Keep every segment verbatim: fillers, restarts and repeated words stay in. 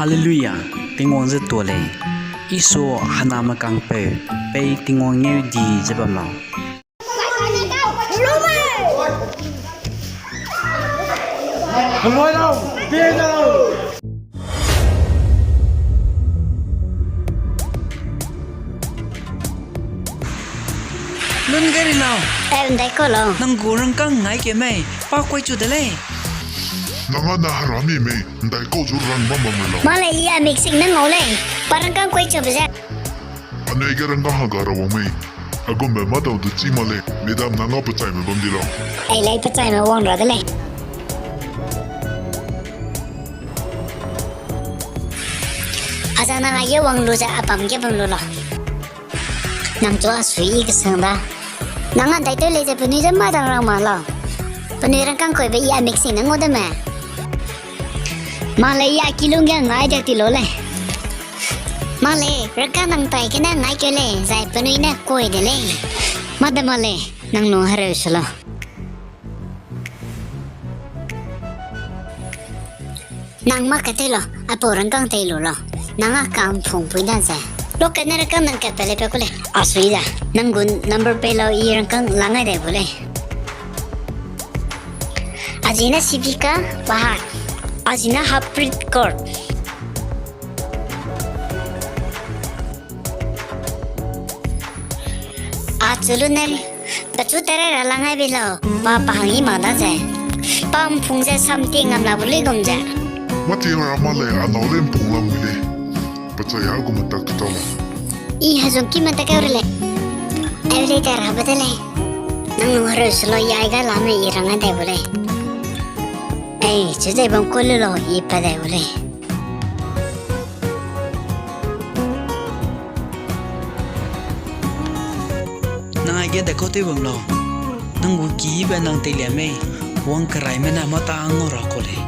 Hallelujah, Tingwang ze tuâ lei. Isu hena mekangpeu, pei Tingwang ngeu di ze bam lau. Lun gari lau. Nang gu rangkâng ngai ke mei, pa kuai chu de lei. Nang a na hera mi mei, ndaikau zu rang bam bam lau. Mâ lei, i a mik sing ne ngau lei. Pa rangkâng kuai chube ze. Anui ge rangkâng hega ra wang mei. Aigumbe mâdau du chî mâ lei, madam nang a pechaime bam di lau. Ai lei pechaime wang ra de lei. Aza nang aige wang lu ze a bam ge bam lu lau. Nang chu a sui i kesang da. Nang a ndaitew lei ze penui ze mâ dang rang ma lau. Penui rangkâng kuibe i a mik sing ne ngau de me. Mâ lei, i a kilung ge ngai diak ti lau lei. Mâ lei, rangkâng nang tai gene ngai keu lei, zai penui ne kuai de lei. Mâ de mâ lei, nang lung hereu se lau. Nang mâ kat tei lau, aipau rangkâng tei lu lau. Nang a ka'mpungpui da ze. Lokat ne rangkâng nang kat pe lei pe ku lei. A sui da. Nang gu number pei lau, i rangkâng la ngai dai bu lei. Azi ne Sivika Pahar. Azi ne Harpreet Kaur. Achu lu ne, pechu tere ra la ngai bei lau, pa pa hang i mak da ze. Pa mpung ze samtie ngam la bu luigum ze. Mâ ting ra mâ lei, a nâu lei mpung lam mui lei. Pechai a gu metak tu ta lau. I hezungkime tak keu re lei. Eu lei ta rabe de lei. Nang lung hereu se lau, i aiga lame i rang a dai bu lei. Ei, chizai bam ku lu lau, i pa dai bu lei. Nang aige de kau tew bam lau. Nang gu kibe nang teilia mei, wang keraime ne mâ ta ngau ra kau lei.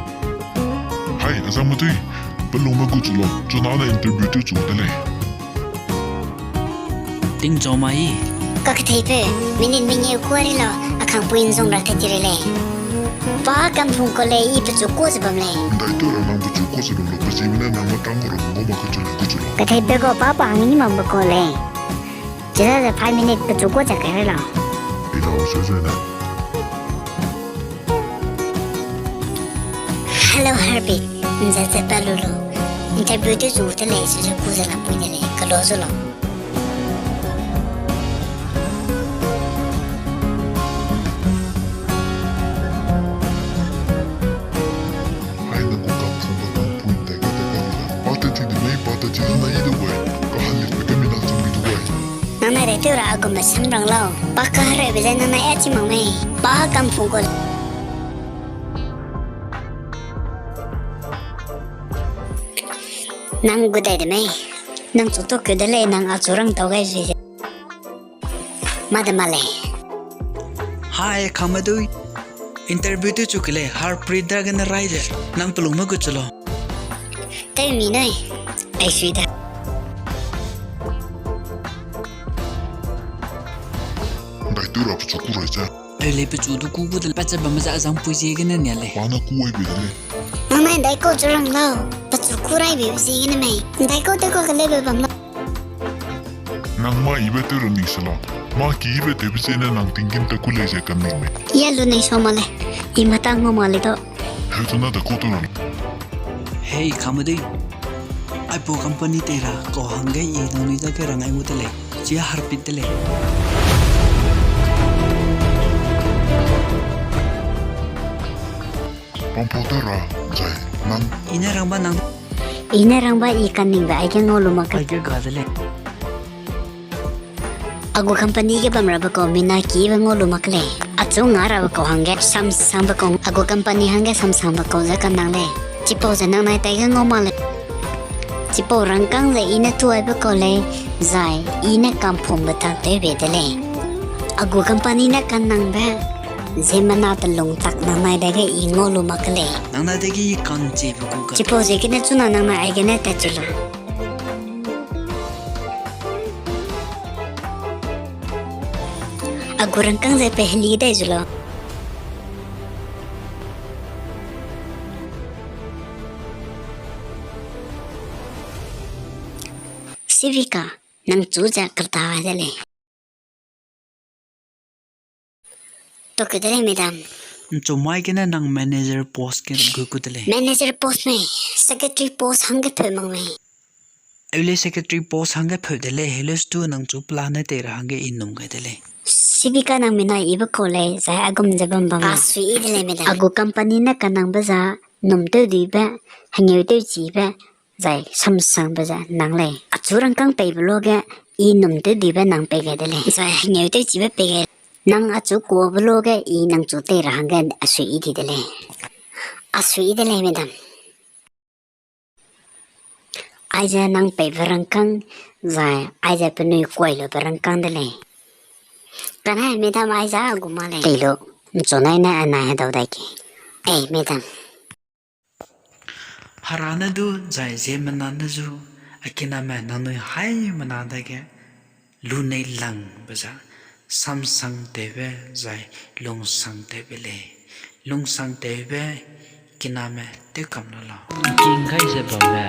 Hai, azangme dui, pelungme gu chu lau, chuna ne interview tew chu de lei. Tingchau mai. Kaketheibe, minute mengeu kuâ ri lau, a kangpui nzung ra tat ti re lei. Pa ka'mpung kau lei, i pechu kuâ ze bam lei. Ndaitew ra nang pechu kuâ ze bam lau, pechime ne nang mâ tang gu ra ngau ma kechu lei, gu chu lau. Ketheibe kau pa pa hang i mak be kau lei. Chiza ze five minute pechu kuâ ze kai re lau. I lau se ze ne. Hello Harpreet, nze ze pa lu lu. Interview tew zu de lei, su ze ku ze lampui de lei, kalo zu lau. Hai nang gu ka'mpungbe ka'mpui ntai ge ta ka lu da. Pa te chi de mei, pa te chi de na i du gai. Kahanlibe ge mi nang chang mi du gai. Nang nai re tew ra a gumme sam rang lau. Pa kahereube ze nang nai a chi mak mei. Pa ka'mpung kau. Nang gu dai de mei. Nang chu tokeu de lei, nang achu rang tau gai zui ze. Mâ de mâ lei. Hai, kame dui. Interview tew chu ke lei, Harpreet da gene rai ze. Nang pelungme gu chu lau. Tew mi nai. Ai sui da. Ndaitew ra pechu ku rai ze. Ai lei pechu du ku gu de, pa ze bamme ze azangpui ziegene nia lei. Pa ne ku ai bei de lei. Nang nai ndaikau chu rang lau. Pechu ku rai beibe ziegene mei. Ndaikau tew kau ke lei be bam lau. Nang mâ ibe tew ra ning se lau. Mâ ki ibe tewbe ziegene nang tinggîm ta ku lei ze ka'nning mei. I a lu nei sau ma lei. I mâ ta ngau ma lei da. Heu tu na de kau tu ra. Hei, kame dui. Aipau company tei ra kau hangge i nangnui dage rang ai gu de lei. Chi Harpreet de lei. Pampau tew ra, zai, nang. I ne rangba nang. I ne rangba i ka'nningbe aige ngau lu mak ke. Aige ga de lei. A gu company ge bamrabe kau mina kibe ngau lu mak lei. Achu nga rabe kau hangge samsangbe kau, a gu company hangge samsangbe kau ze ka'nnang lei. Chipau ze nang nai taige ngau mak lei. Chipau rangkâng ze i ne tuaibe kau lei, zai i ne ka'mpungbe tak tewbe de lei. A gu company ne ka'nnangbe, ziemmena telung tak nang nai dage i ngau lu mak lei. Nang nai dage i ka'nchibe gu ka. Chipau ziegene chuna nang nai aigene tat chu lu. A gu rangkâng ze pe heli dai zu lau. Sivika, nang chu ze kata de lei. Tokeu de lei, madam. Nchu mai gene nang manager post ge gu ku de lei. Manager post mei, secretary post hangge pheu mak mei. Eu lei secretary post hangge pheu de lei, heleu stu nang chu plan ne tei ra hangge i num gai de lei. Sivika nang mina ibe kau lei, zai agum ze bam bam. A sui i de lei, madam. A gu company ne kanangbe za, num tew dibe, hengeu tew chibe, zai samsangbe ze nang lei. Achu rangkâng peibe luage, i num tew dibe nang pei gai de lei. Zai hengeu tew chibe pei gai. Nang achu kuabe luage, i nang chu tei ra hangge a sui i di de lei. A sui i de lei, madam. Aize nang peibe rangkâng, zai aize penui kuai lube rangkâng de lei. Kane madam aize a gu ma lei. Tei lu, nchu nai ne anai hedau dai ke. Ei, madam. Hera ne du zai ziemmena ne zu, a kiname nangnui haimena dage, lunei langbe za, samsang tewbe zai lungsang tewbe lei. Lungsang tewbe kiname tew kam la lau. King gai ze bamme,